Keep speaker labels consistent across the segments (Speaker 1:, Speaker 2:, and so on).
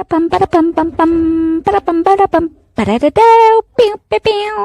Speaker 1: Parapam parapam pam pam parapam parapam parararau piu piu piu.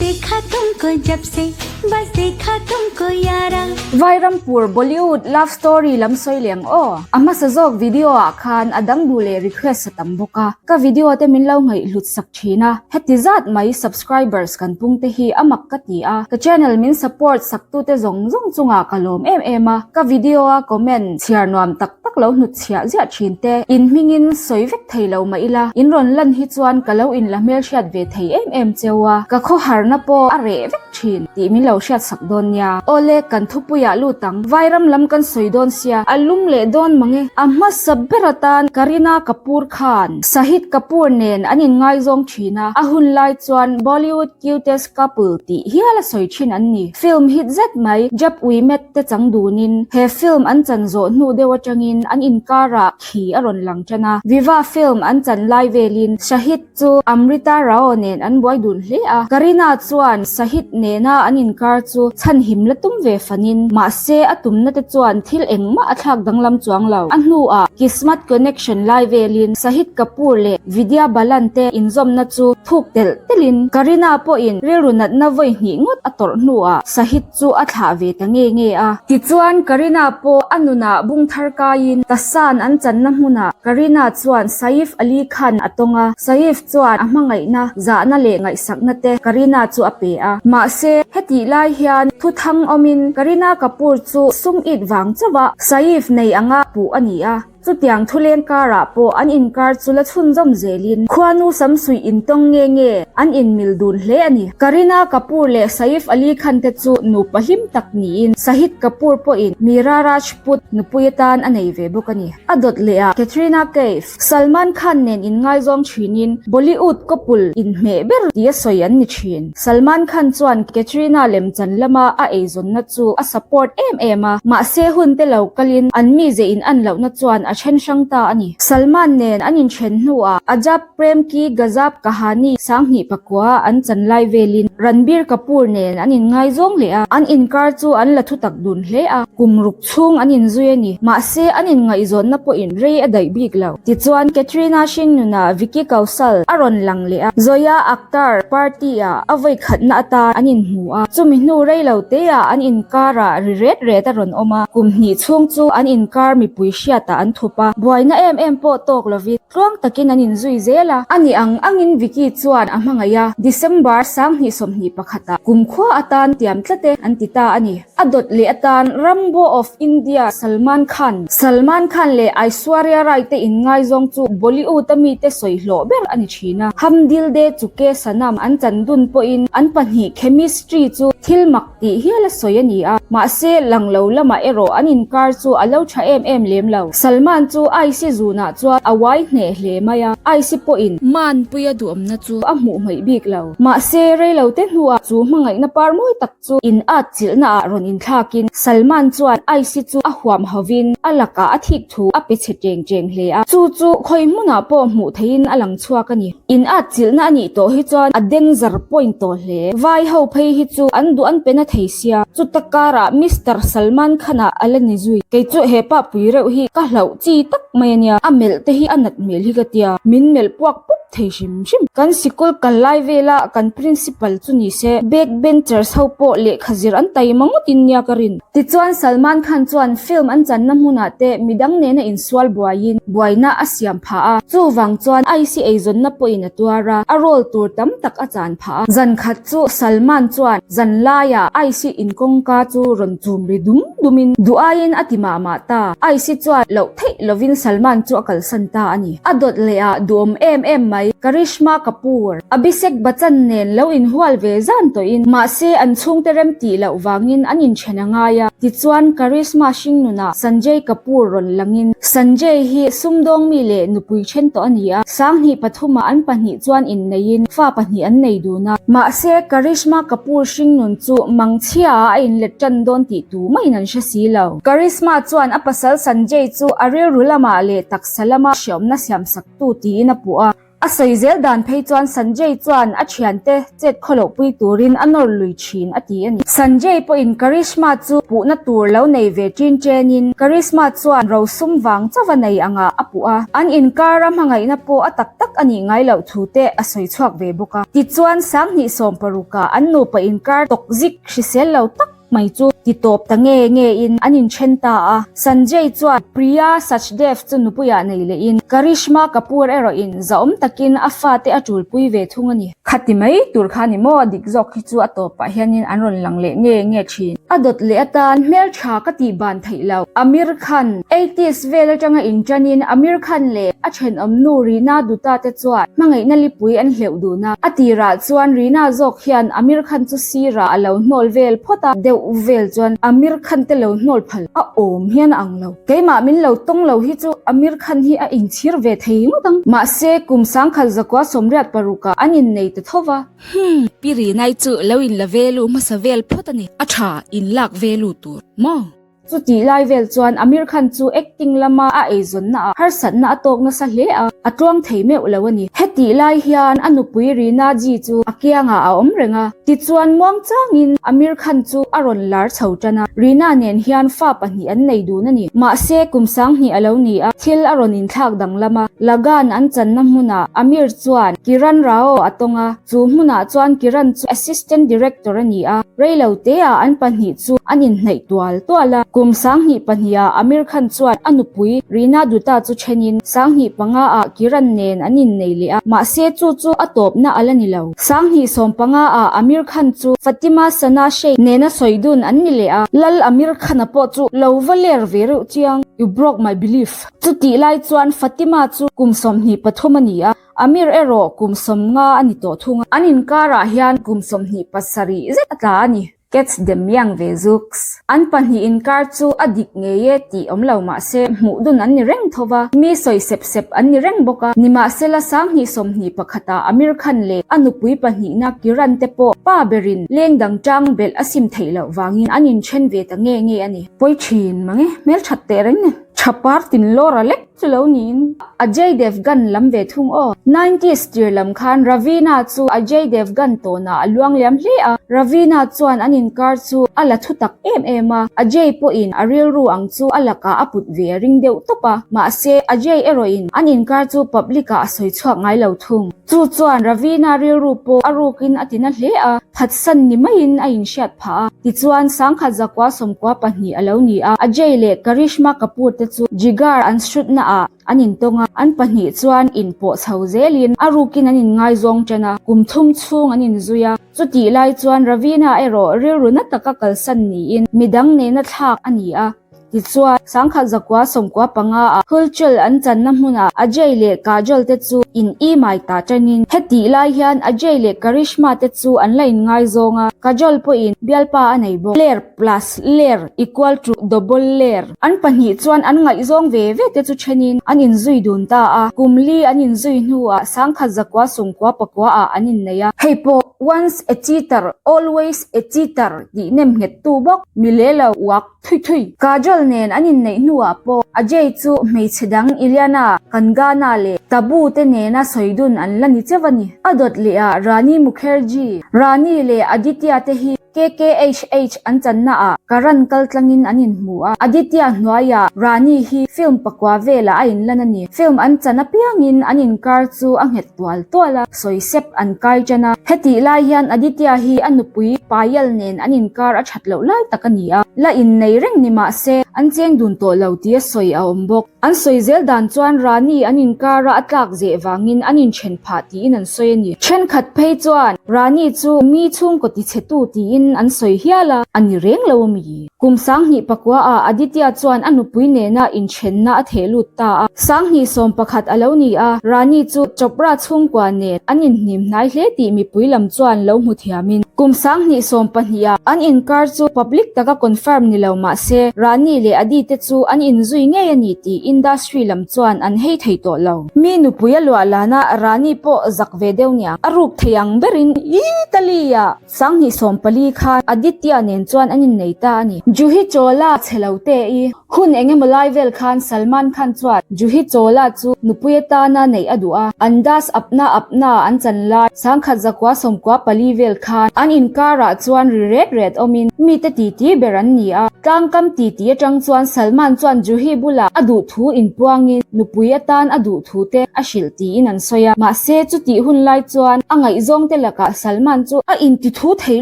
Speaker 2: देखा तुमको जब से बस देखा तुमको यारा.
Speaker 3: Vairampur Bollywood love story lam sawi leh ang aw. A hmasa zawk video ah khan a dang duh leh request a tam bawk a. Ka video te min lo ngaihhlut sak thin a. Heti zat mai subscribers kan pung te hi a mak ka ti a. Ka channel min support sak tu te zawng zawng chungah ka lawm em em a. Ka video a comment chhiar nuam tak tak lo hnut chhiah ziah thin te, in hmingin sawi vek thei lo mah ila, in rawn lan hi chuan ka lo inla hmelhriat ve thei em em cheu a, ka khawharna pawh a reh vek thin tih min lo hriat sak dawn nia. Awle, kan thupuiah lut ang, Vairam lam kan sawi dawn sia, a lum leh dawn mang e. A hmasa ber atan Kareena Kapoor khan Shahid Kapoor nen an inngaizawng thin a, a hun lai chuan Bollywood cutest couple tih hial a sawi thin an ni. Film hit zet mai, Jab We Met, te chang dunin he film an chan zawh hnu deuh atangin an inkarah khi a rawn lang tan a. Viva film an chan lai velin Shahid chu Amrita Rao nen an buai dun hle a. Kareena chuan Shahid nena an inkar chu chhanhim la tum ve fanin mahse a tumna te chuan thil engmah a thlak danglam chuang lo. A hnuah Kismat Connection lai velin Shahid Kapoor leh Vidya Balan te inzawmna chu thuk telh telhin Kareena pawhin rilru natna vawi hnih ngawt a tawrh hnuah Shahid chu a thlah ve ta nge nge a. Tichuan, Kareena pawh a nunah bung thar kaiin Tasan an channa hmunah Kareena chuan Saif Ali Khan a tawng a, Saif chuan a hmangaihna, zahna leh ngaihsakna te Kareena chu a pe a. Mahse, hetih lai hian thu thang awmin Kareena Kapoor chu sum it vang chauh a Saif nei anga puh a ni a. Chutiang thuleng karah pawh an inkar chu la chhunzawm zelin khuanu samsuih intawng nge nge an inmil dun hle a ni. Kareena Kapoor leh Saif Ali Khan te chu nupa hlim tak niin Shahid Kapoor pawhin Meera Rajput nupui atan a nei ve bawk a ni. A dawt leh a Katrina Kaif, Salman Khan nen inngaizawng thinin Bollywood couple inhmeh ber tia sawi an ni thin. Salman Khan chuan Katrina lemchan lama a eizawnna chu a support em em a, mahse hun te lo kalin an mize in an lohna chuan a then hrang ta a ni. Salman nen an inthen hnuah Ajab Prem Ki Gazab Kahani 2009 a an chan lai velin Ranbir Kapoor nen an inngaizawng leh a, an inkar chu an la thutak dun hle a, kum ruk chhung an inzui a ni. Mahse an inngaihzawnna pawhin rei a daih bik lo. Tichuan Katrina hringnunah Vicky Kaushal a rawn lang leh a, Zoya Akhtar party-ah a vawi khatna atan an inhmu a, chumi hnu rei lo teah an inkarah ri ret ret a rawn awm a, kum hnih chhung chu an inkar mipui hriatah an thup a, buaina em em pawh tawk lovin tluang takin an inzui zel a. Ani ang angin Vicky chuan a hmangaih a, December 2021 ah kumkhua atan tiam tlat e an ti ta a ni. A dawt leh atan Rambo of India Salman Khan, Salman Khan leh Aishwarya Rai te inngaizawng chu Bollywood a mite sawi hlawh ber a ni thin a. Hum Dil De Chuke Sanam an chan dun pawhin an pahnih chemistry chu thil mak tih hial a sawi a ni a, mahse lang lo lamah erawh an inkar chu a lo tha em em lem lo. Salman chu Aisi zunah chuan a uai hneh hle mai a, Aisi pawhin Manpuia duhawmna chu a hmuh hmaih bik lo. Mahse reilote hnuah chu hmangaihna par mawi tak chu in at chilhna ah rawn inthlakin Salman chuan Aisi chu a huam hovin a lakah a thik thu a pe chhe cheng cheng hle a, chu chu khawi hmunah pawh hmuh theihin a lang chhuak a ni. In at chilhna a nih tawh hi chuan a danger point tawh hle. Vai ho phei hi chu an duh an pe na thei sia, chuta karah Mister Salman Khan-ah a la ni zui. Kei chu he pa pui reuh hi ka hlauh chi tak mai a nia, a melh te hi a nat hmel hi ka tia, min melh puak pup thei hrim hrim. Kan sikul kal lai vela kan principal chu ni se, back benchers ho pawh lehkha zir an taima ngawtin nia ka rin. Tichuan Salman Khan chuan film an channa hmunah te midang nena insual buaiin buaina a siam phah a, chuvang chuan IC eizawnna pawhin a tuar a, a role tur tam tak a chan phah a. Zan khat chu Salman chuan zan laiah IC in kawngka chu rawn chum ri dum dumin duh aiin a ti mah mah ta. IC chuan loh theih lovin Salman chu a kalsan ta a ni. A dawt leh ah duhawm em em mai Karishma Kapoor, Abhishek Bachchan nen lo inhual ve zan tawhin mahse an chhungte rem tih loh vangin an inthen a ngai a, tichuan Karishma hringnunah Sanjay Kapoor rawn langin Sanjay hi sumdawng mi leh nupui then tawh a ni a, 2003 ah an pahnih chuan inneiin fa pahnih an nei dun a. Mahse Karishma Kapoor hringnun chu mangchhia ah a inlet tan dawn tih tu mahin an hre si lo. Karishma chuan a pasal Sanjay chu a rilru lamah leh taksa lama hreawmna siamsak tu tiin a puh a. A sawi zel dan phei chuan Sanjay chuan a thiante chet khawloh pui turin a nawr lui thin a ti a ni. Sanjay pawhin Karishma chu puhna tur lo nei ve ṭin ṭenin Karishma chuan rosum vang chauh a nei angah a puh a, an inkara hmangaihna pawh a tak tak a nih ngai loh thu te a sawi chhuak ve bawk a. Tichuan 2016ah an nupa inkar tawkzik hrisel lo tak mai chu ti tawp ta nge nge in an inthen ta a. Sanjay chuan Priya Sachdev chu nupuiah nei leh in Karishma Kapoor erawh in zahawm takin a fate a tulpui ve thung a ni. Khati mai tur kha ni maw dik zawk hi chu a tawpah hianin an rawn lang leh nge nge thin. A dawt leh atan hmeltha ka tih ban theih loh. Amir Khan, eighties vel atanga inṭanin Amir Khan leh a thenawm nu Reena Dutta te chuan hmangaihna lipui an hleuh dun a. A tirah chuan Reena zawk hian Amir Khan chu sirah a lo hnawl vel phawt a, deuh vel chuan Amir Khan te lo hnawl phal a awm hian a ang lo. Keimah min lo tawng lo hi chu Amir Khan hi a inchhir ve thei ngawt ang. Mahse, kum 1986 ah an innei ta tho va.
Speaker 1: Hmm, Pi Rinai chu lo in la velu hmasa vel phawt a ni. A tha in lak velu tur maw?
Speaker 3: Chutih lai vel chuan Amir Khan chu acting lama a eizawnna ah harsatna a tawk nasa hle a, a tluang thei meuh lo a ni. Hetih lai hian a nupui Rina Ji chu a kiangah a awm reng a. Tichuan muangchangin Amir Khan chu a rawn lar chho tan a, Rina nen hian fa pahnih an nei dun a ni. Mahse kum 2000 a lo ni a, thil a rawn inthlak danglam a, Lagaan an channa hmunah Amir chuan Kiran Rao a tawng a, chu hmunah chuan Kiran chu Assistant Director a ni a, reilo teah an pahnih chu an inhnaih tual tual a. Kum 2002 ah Amir Khan chuan a nupui Rina Dutta chu thenin 2005 ah Kiran nen an innei leh a, mahse chu chu a tawpna a la ni lo. 2015 ah Amir Khan chu Fatima Sana Sheikh nena sawi dun an ni leh a, Lal Amir Khan-a pawh chu lo va ler ve reuh chiang, You broke my belief. Chutih lai chuan Fatima chu kum 23 a ni a, Amir erawh kum 50 a ni tawh thung a. An inkarah hian kum 27 zet a tla a ni. Catch them young ve zuks. An pahnih inkar chu a dik ngei e tih awm lo mah se hmuh dun an ni reng tho va, mi sawi sep sep an ni reng bawk a. Nimahsela 2021 ah Amir Khan leh a nupui pahnihna Kiran te pawh pa berin leng dang tang belh a sim theih loh vangin an inthen ve ta nge nge a ni. Pawi thin mang e, hmelthat teh reng ni. Tha par tin lawr a lek chu lo niin. Ajay Devgan lam ve thung aw. Nineties tir lam khan Raveena chu Ajay Devgan tawnah a luang liam hle a, Raveena chuan an inkar chu a la thu tak em em a, Ajay pawhin a rilru ang chu a lakah a put ve a ring deuh tawp a, mahse Ajay erawhin an inkar chu public ah a sawi chhuak ngai lo thung. Chu chuan Raveena rilru pawh a rukin a tina hle a, phatsan ni maiin a inhriat phah a. Tichuan, 1992 a lo ni a, Ajay leh Karishma Kapoor te chu Jigar an shoot-na ah an intawng a, an pahnih chuan inpawh chho zelin a rukin an inngaizawng ṭan a, kum thum chhung an inzui a. Chutih lai chuan Raveena erawh rilru na taka kalsan niin midang nena thlak a ni a. Tichuan, 1995 ah Hulchul an channa hmunah Ajay leh Kajol te chu in imai ta ṭanin, hetih lai hian Ajay leh Karishma te chu an la inngaizawng a, Kajol pawhin bialpa a nei bawk. Ler plus ler equal to double ler. An pahnih chuan an ngaihzawng ve ve te chu ṭhenin an inzui dun ta a, kum li an inzui hnuah 1999 ah an innei a. Hei pawh once a cheater, always a cheater tih nem nghettu bawk, mi le lo uak. Thui thui. Kajol nen an inneih hnuah pawh Ajay chu hmeichhe dang Ilyana, Kangana leh Tabu te nena sawi dun an la ni cheuh a ni. A dawt leh ah Rani Mukherjee, Rani leh Aditya te hi KKHH an channa ah Karan kal tlangin an inhmu a, Aditya hnuaiah Rani hi film pakua velah a inlan a ni. Film an chan apiangin an inkar chu a nghet tual tual a, sawi sep an kai tan a. Hetih lai hian Aditya hi a nupui Payal nen an inkar a that loh lai tak a ni a, la innei reng ni mah se an cheng dun tawh lo tia sawi a awm bawk. An sawi zel dan chuan Rani an inkara a tlak zeh vangin an inthen phah tiin an sawi a ni. Thenkhat phei chuan Rani chu mi chhungkaw tichhetu tiin an sawi hial a, a ni reng lo a mi. Kum 2009 ah Aditya chuan a nupui nena inthenna a theh lut ta a. 2011 a lo ni a, Rani chu Chopra chhungkua nen an inhnim hnai hle tih mipui lam chuan lo hmu thiamin kum 2012 ah an inkar chu public taka confirm ni lo mah se Rani leh Adi te chu an inzui ngei a ni tih industry lam chuan an hei thei tawh lo. Mi nupui a luah lana Rani pawh zak ve deuh niang a ruk thei ang berin Italy ah 2014. khan Aditya nen chuan an innei ta a ni. Juhi Chawla chhe lo te i hun eng emaw lai vel khan Salman Khan chuan Juhi Chawla chu nupui atana neih a duh a, Andaaz Apna Apna an chan lai 10 194 vel khan an inkarah chuan ri ret ret awmin mite titi ber an ni a. Tlangkam titi atang chuan Salman chuan Juhi bulah a duh thu inpuangin nupui atan a duh thu te a hrilh tiin an sawi a. Mahse, chutih hun lai chuan a ngaihzawngte lakah Salman chu a inti thu thei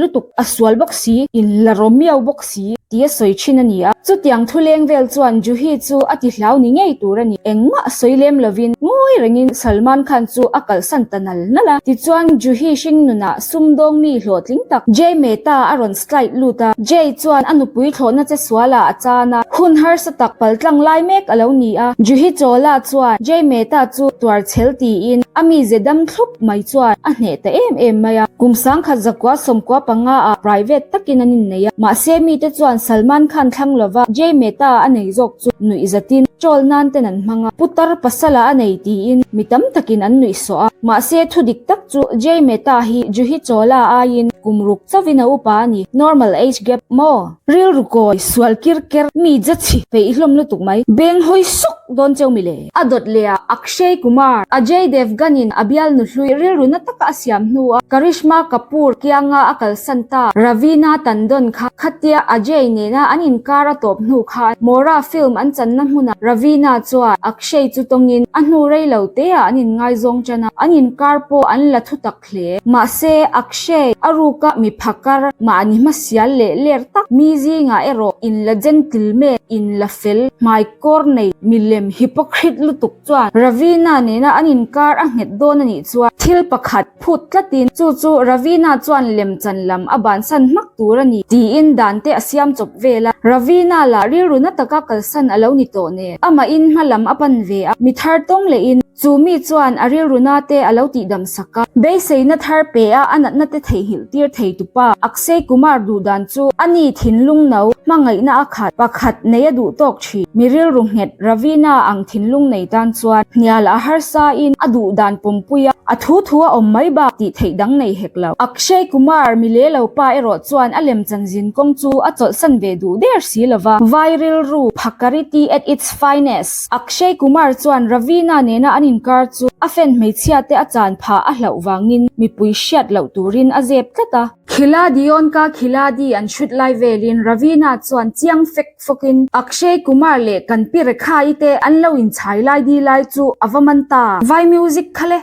Speaker 3: lutuk, a sual bawk si, inla Romeo bawk si tia sawi thin a ni a. Chutiang thu leng vel chuan Juhi chu a ti hlau ni ngei tur a ni. Engmah sawi lem lovin ngawi rengin Salman Khan chu a kalsan ta nal nal a. Tichuan Juhi hring nunah sumdawng mi hlawhtling tak Jay Mehta a rawn slide lut a. Jay chuan a nupui thlawhna che sualah a chan a, hun harsa tak paltlang lai mek a lo ni a. Juhi Chawla chuan Jay Mehta chu tuar chhel tiin a mize dam thlup mai chuan a hneh ta em em mai a. Kum 1995 ah private takin an innei a, mahse mite chuan Salman Khan thlang lova Jay Mehta a nei zawk chu nuih zatin troll nan ten an hmang a, putar pasala a nei tiin mi tam takin an nuih sawh a, mahse thu dik tak chu Jay Mehta hi Juhi Chawla aiin kum ruk chauhin a upa a ni, normal age gap maw? Rilru kawi, sual kir ker, mi jachhi peih hlawm lutuk mai, beng hawi suk dawn cheu mi le. A dawt leh a, Akshay Kumar, Ajay Devgan in a bialnu hlui rilru na taka a siam hnu a, Karishma Kapoor kianga a kalsan ta Raveena Tandon kha khatia Ajay nena an inkar a tawp hnu khan Mora film an channa hmunah Raveena chuan Akshay chu tawngin a hnu rei lo teah an inngaizawng tan a, an inkar pawh an la thu tak hle. Mahse, Akshay a ruka mi phakar mahni hmasial leh ler tak mi zingah erawh inla gentleman, inla fel, hmai kawr nei milem hypocrite lutuk chuan Raveena nena an inkar a nghet dawn a nih chuan thil pakhat phut tlatin chu chu Raveena chuan lemchan lam a bansan hmak tur a ni tiin dan te a siam chawp vel a. Raveena lah rilru na taka kalsan a lo ni tawh nen amahin hma lam a pan ve a, mi thar tawng lehin Chu mi chuan a rilru na te a lo tihdam sak a, beiseina thar pe a a natna te theihnghilh tir thei tupa Akshay Kumar duh dan chu a ni thinlung no hmangaihna a khat pakhat nei a duh tawk thin. Mi rilru nghet Raveena ang thinlung nei tan chuan hnial a harsa in a duh dan pawmpui a, a thu thu a awm mai bak tih theih dang nei hek lo. Akshay Kumar mi le lo pa erawh chuan a lemchan zin kawng chu a chawlhsan ve duh der si lova, vai rilru phakarity at its finest. Akshay Kumar chuan Raveena nena an inkar chu a fan hmeichhia te a chan phah a hlauh vangin mipui hriat loh turin a zep tlat a. Khiladiyon ka Khiladi an hrut lai velin Raveena chuan chiang fek fawkin Akshay Kumar leh kan pi Rekha-i te an lo inchhai lai di lai chu a va man ta. Vai music kha le.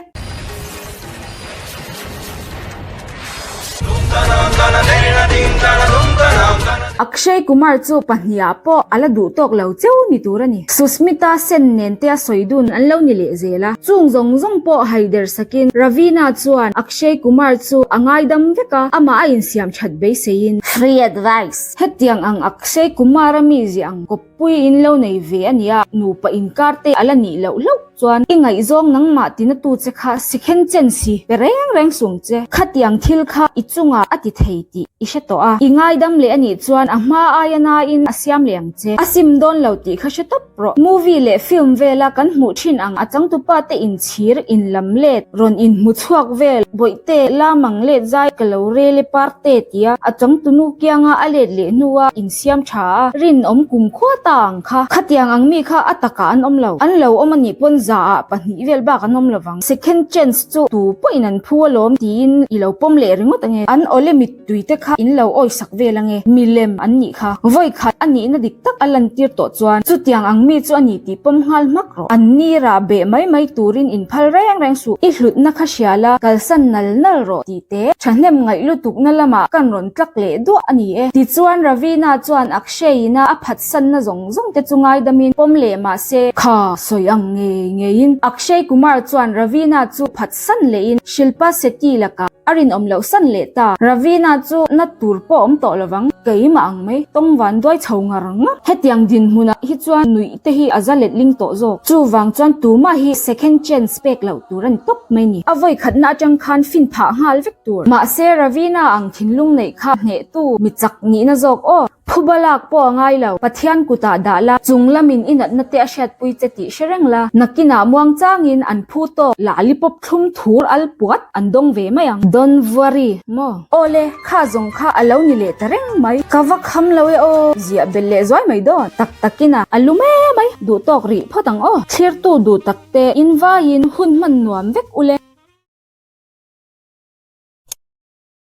Speaker 3: Akshay Kumar chu pahniha pawh a la duh tawk lo cheu ni tur a ni. Sushmita Sen nen te a sawi dun an lo ni leh zel a. Chung zawng zawng pawh haider sakin Raveena chuan Akshay Kumar chu a ngaidam vek a, amah a insiam that beiseiin. Free advice. Hetiang ang Akshay Kumar a mi ziah ang kawp pui in lo nei ve a nia, nupa inkar te a la nih loh hlauh chuan i ngaihzawng nangmah tina tu che kha sikhen chen si pe reng reng sung che. Khatiang thil kha i chungah a ti thei tih i hre tawh a, i ngaidam leh a nih chuan a hma aia nain a siam leh ang che. A sim dawn lo tih kha hre tawp rawh. Movie leh film vela kan hmuh thin ang a changtupa te inchhir, inlam let, rawn inhmu chhuak vel, bawihte, lamang let zai ka lo rel e parte tia a changtunu kianga a let leh hnua insiam tha a, rinawm kumkhua ta ang kha. Khatiang ang mi kha a takah an awm lo. An lo awm a nih pawn zaah pahnih vel bak an awm lo vang. Second chance chu tu pawhin an phu alawm tiin i lo pawm leh ringawt ange. An awle mit tui te kha in lo awisak vel ange. Milem an nih kha. Vawi khat a nihna dik tak a lantir tawh chuan chutiang ang mi chu a ni tih pawm nghal hmak rawh. An ni rah beh mai mai turin in phal reng reng suh. I hlutna kha hria la, kalsan nal nal rawh tih te thahnem ngaih lutukna lamah kan rawn tlak leh duah a ni e. Tichuan Raveena chuan Akshay-ina a phatsanna zawng zawng te chu ngaidamin pawm leh mah se, kha sawi ang ngei ngeiin Akshay Kumar chuan Raveena chu phatsan lehin Shilpa Shetty lakah a rinawm loh san leh ta. Raveena chu na tur pawh awm tawh lovang, keimah ang mai, tawng van duai chho ngar ngar. Hetiang dinhmunah hi chuan nuih te hi a za letling tawh zawk. Chuvang chuan tumah hi second chance pek loh tur a ni tawp mai ni. A vawi khatna atang khan fin phah nghal vek tur. Mahse Raveena ang thinlung neih kha hnehtu mi chak nihna zawk aw. Phuba lak pawh a ngai lo. Pathian kutah dah la, chung lamin i natna te a hriatpui che tih hre reng la. Nakinah muang changin an phu tawk, lalipawp thlum thur al puat an dawng ve mai ang. Don't worry maw? Awle, kha zawng kha a lo ni leh ta reng mai. Ka va kham lo e aw. Ziah belh leh zuai mai dawn. Tak takin a, a lu mai mai. Duh tawk rih phawt ang aw. Thlirtu duh tak te, in vaiin hun hman nuam vek ule.